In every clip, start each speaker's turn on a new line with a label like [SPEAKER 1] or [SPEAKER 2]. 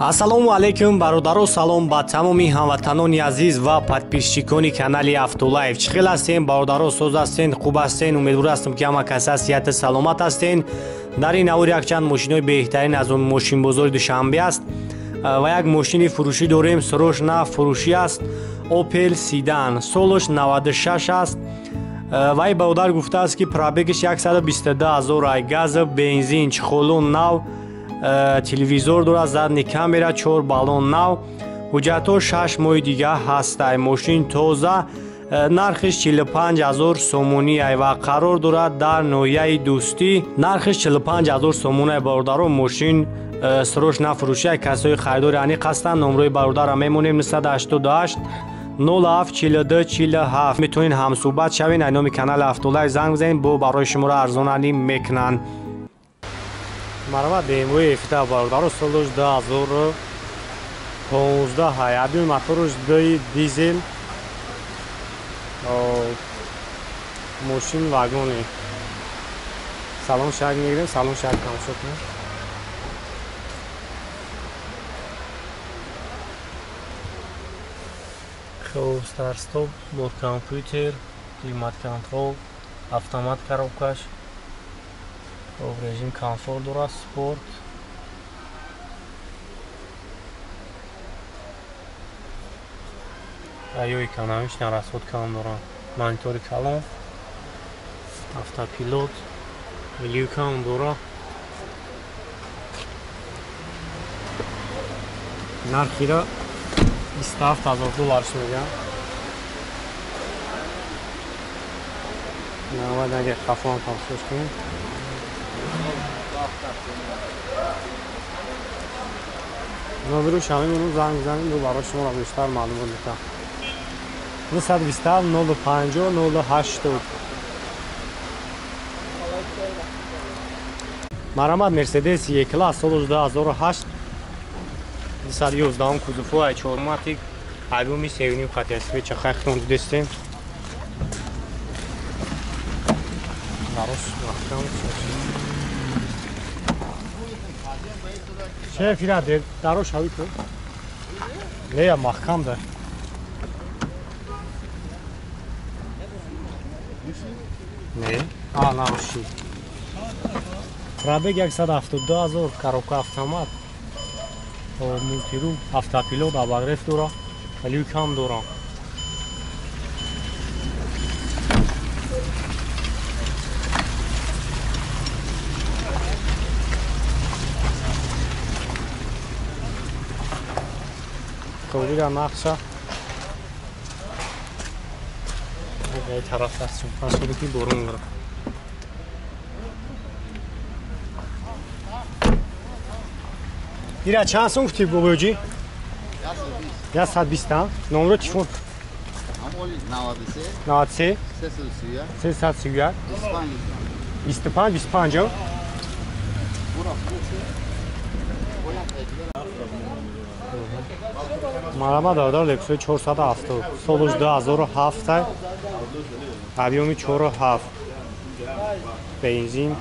[SPEAKER 1] Ассалому алайкум бародаро, салом ба тамоми ҳамватанони азиз ва подписчикони канали Автолайф. Чӣ хел ҳастем бародаро, соз ҳастен, хуб ҳастен? Умедвор ҳастам, ки ҳама каса сиҳату саломат ҳастен. Дар ин навор якчанд мошинҳои беҳтарин аз он мошинбозори Душанбе аст ва як мошини фурӯшӣ дорем, срочно фурӯшӣ аст. Opel Sedan, солаш 96 аст. Вай бародар гуфтааст, ки пробегаш 122 ҳазор ай, газ, бензин, чехолун нав, телевизор дорад, задний камера, 4 баллон нав, ҳуҷҷатҳо 6 моҳи дига ҳастай. Мошин тоза, нархиш 45 ҳазор сомонӣ ай ва қарор дорад дар ноҳияи Дӯстӣ. Нархиш 45 ҳазор сомонӣ ай бародаро. Мошин срочно фурӯшӣ ай, касои харидори аниқ ҳастанд. Номрои бародарам мемонем 988 07 42 47. Метавонед ҳамсӯҳбат шавед, ай номи канали Автолайф занг бизанед, бо барои шуморо арзонанӣ мекунанд. Марҳамат, BMW F7 бародаро, солаш 2015 ҳай, объёми мотораш 2 дизел, мошин вагоне. Салон шак мегирем, салон шак тамошо кунем. Хоб, старт-стоп, бо компютер, климат-контрол, автомат коробкаш, режим комфорт дорад, спорт. Ё экономична расход кам дорад. Монитори калон, автопилот, люкам дорад. Нархира 27 ҳазор доллар мегӯям. Навад агар хафон тамошош кунем. Номеру шамимону занг бизанем, ду барои шуморо бештар маълумот медиҳам. 927 050 080. Марҳамат, Мерседес Е-класс, соли 2008, 211 кузовҳо, ай чорматик, альбоми 3.5 хати аст. Свеча хайхтон дидестем. Дарос маҳкам. Шеф, ира даро шавӣ ку? Не, маҳкам да. Не? А, наруши. Пробег 172 ҳазор, коробка автомат, мултирум, автопилот, обогрев дора, люк ҳам дора. Ковира нақша. Ай тараф аст, пас ки борон дора. Ира чанд сум гуфтӣ бобоҷӣ? 120. Номро телефон? 93 331 25 25. Марҳамат бародар, Lexus 470, солаш 2007, объёми 4.7, бензин.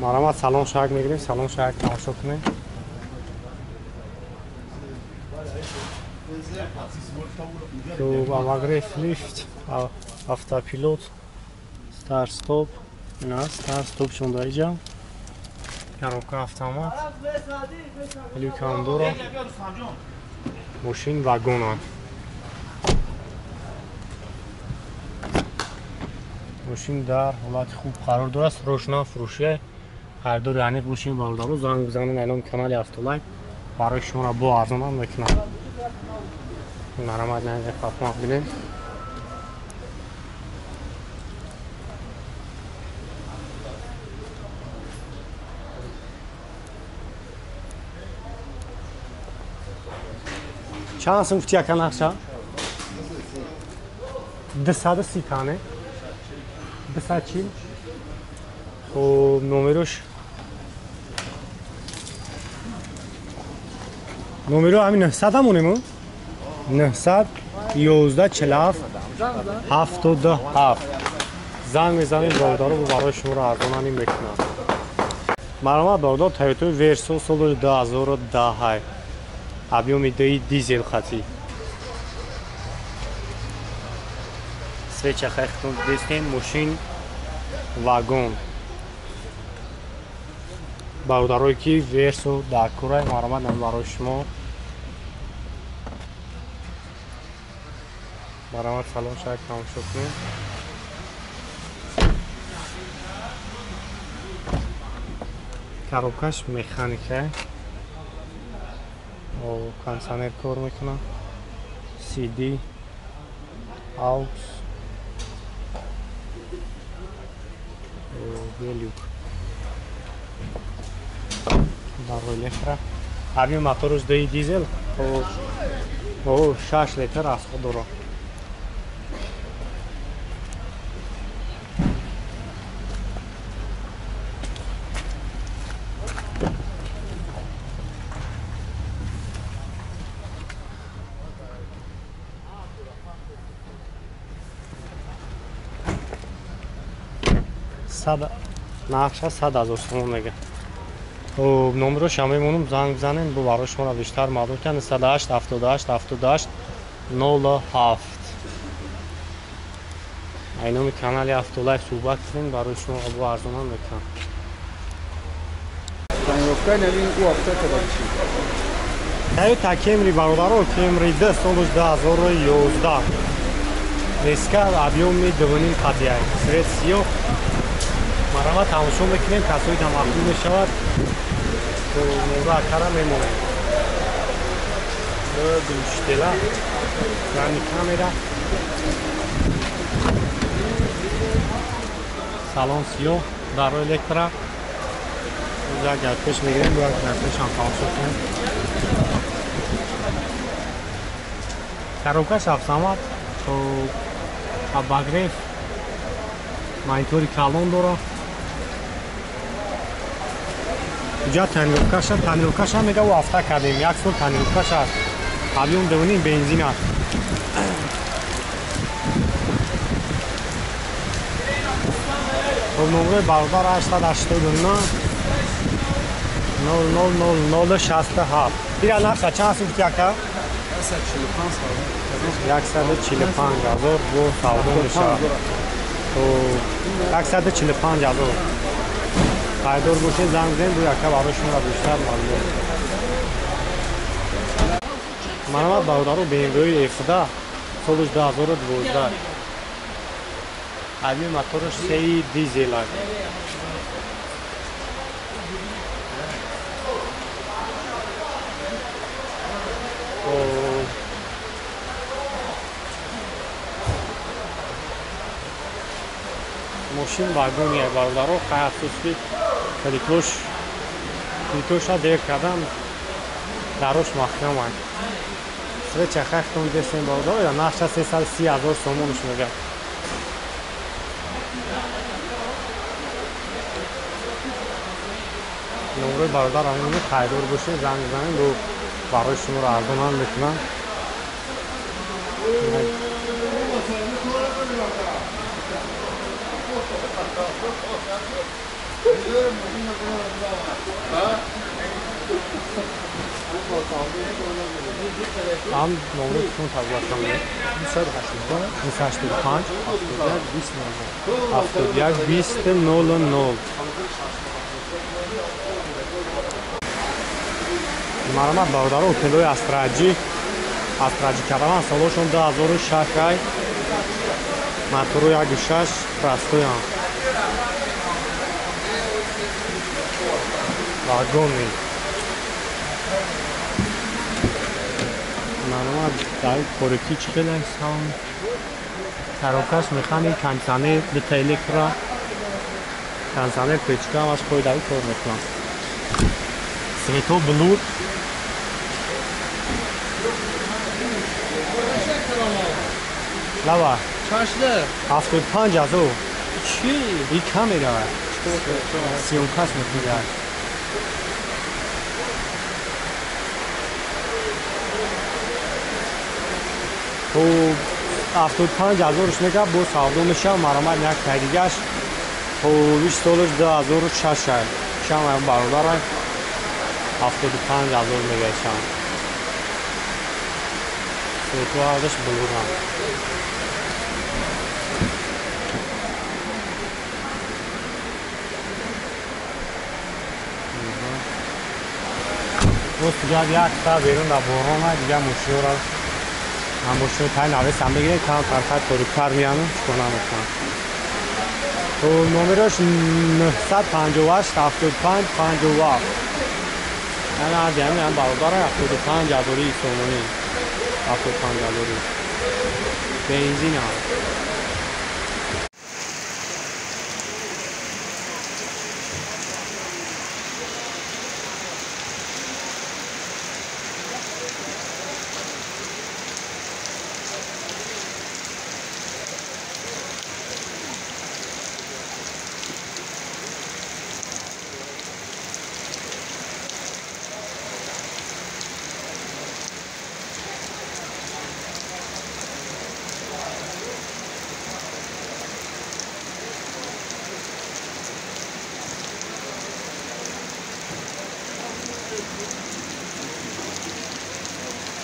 [SPEAKER 1] Марҳамат, салон шак мегирем, салон шак тамошо кунем. Хуб, обогрев, лифт, автопилот, старт-стоп, ина старт-стоп шон дар иҷа. Коробка автомат, люк ҳам дора. Мошин вагона. Мошин дар ҳолати хуб қарор дорад, срочно фурӯшӣ. Харидори аниқ бошем бародаро, занг бизанед ай номи канали Автолайф, барои шуморо бо арзонам мекунам. Марҳамат, наи бинем. Чанд сум гуфтӣ яка нақша? 230 тане. 240. Хуб, номерош номеро ҳамин 900 ҳамонем? 911 47 77. Занг мезанем бародаро барои шуморо арзонанӣ мекунанд. Марҳамат бародар, Toyota Verso соли 2010 объёми 2 дизел хати. Свеча хайхтон дестем, мошин вагон. Бародарое ки Verso дар курай, марҳамат барои шумо. Марҳамат салон шак тамошо кунед. Коробкаш механика, кондиционер кор мекунад, CD, AUX, велюк. Барои электро. Объем мотораш 2 дизел, 6 литр расход дорад. Нақша 100,000 сомон мега. Номеро шама мемонам, занг бизанем, бо барои шуморо бештар маълум кунам. 108 78 78 07. Ай номи канали Автолайф суҳбат кунем, барои шумо бо арзонам мекунам. Toyota Camry бародаро, Camry 2 соли 2011. Резка объёми 2.5 қатия. Цвет сиёҳ. Марҳамат тамошо мекунем, касои да мақбул мешавад, то мора акара мемонем. Гулштела, рани камера. Салон сиёҳ, даро электро. Як пеш мегирем, як пеш ҳам тамошо кунем. Коробкаш автомат, то обогрев, монитори калон дорад. Ҷа тонировкаша мега у ҳафта кардем, як сол тонировкаш аст. Объём 2.5 бензин аст. Номерои бародар 889 00 00 67. Ира нарха чанд сум яка? 145 ҳазор бо савдо мешавад. 145 ҳазор. Хайдор бошед, занг бизанед, бо яка барои шуморо бештар маълум. Марҳамат бародаро, BMW F10 соли 2012. Объем мотораш 3 дизел аст. Мошин вагония бародаро, хай афсӯс ки плитоша дер кардам, дарош маҳкам аст. Свеча хайхтон дестем бародаро, я нархша 330,000 сомонш мегӯяд. Номерои бародар ҳамин, хайдор бошед, занг бизанед, бо барои шуморо арзонам мекунам. Ҳам номерои телефон таблашон 985 71 20 00. Марҳамат бародаро, отелҳои Астраҷи караван солошон 2006 ай, мотору 1.6 простоян. Вагони. Марҳамат дар корики чӣ хел аст? Коробкаш механик, кондиционер, дута электро, кондиционер печка ҳамаш қоидави кор мекунад. Свето блур. Лава.
[SPEAKER 2] Чашда?
[SPEAKER 1] 75 ҳазор.
[SPEAKER 2] Чӣ?
[SPEAKER 1] И камера. Съёмкаш мекунад. Хуб, 75 ҳазорш мега бо савдо мешава. Маромад як тай дигаш ҳовиш солаш 2006 шам бародарай 75 ҳазор мега шам. Светуардаш булурам. Рост дигар як та берун дар борона дигар мошинора мошино тай навесам бигирем, кам тархат ториктар меяну чикор намекунам. То номерош 958 75 57. Ана ҳами ҳам бародарай 75 ҳазори сомонӣ, 75 ҳазори бензин ҳам.